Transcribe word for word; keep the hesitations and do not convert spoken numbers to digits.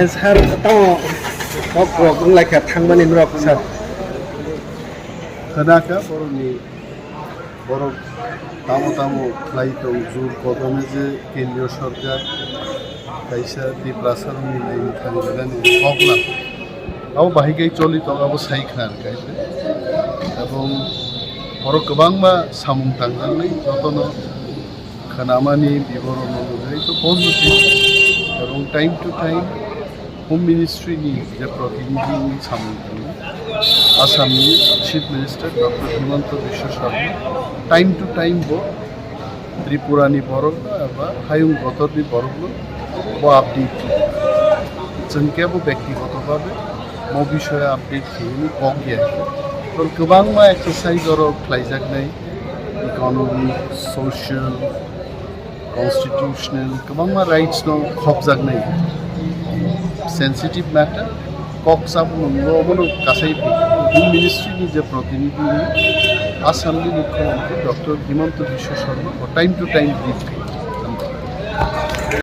Sir, tamo kok rok wng lai kha thangmani norok, sir. Khna kha borokni, borok tamo tamo khlai tong, jur kodome je kendriyo sorkar kaisa Tiprasa rokni laini thani belani kok lang. Abo bahai khe choli tong, abo sai khna rwkha. Ebong borok kwbangma samung tangjaknai, jotono khnamani biboron nugwi to positive. Ebong time to time Home Ministry ni je protinidhi wngwi samung tangwi Assam ni Chief Minister Doctor Himanta Biswa Sarma time to time bo Tripura ni borok no eba hayung gotor ni borok no bo update. Chwng kebo bektigoto babe mo bishoyo update khiyani kok ya. Tol kwbangma exercise oro khlaijaknai, economic, social, constitutional kwbangma rights no khopjaknai. Sensitive matter, kok sabmung no obono kasai Home Ministry ni je protinidhi Assam ni Mukhyamantri Doctor Himanta Biswa Sarma bo time to time brief khayo.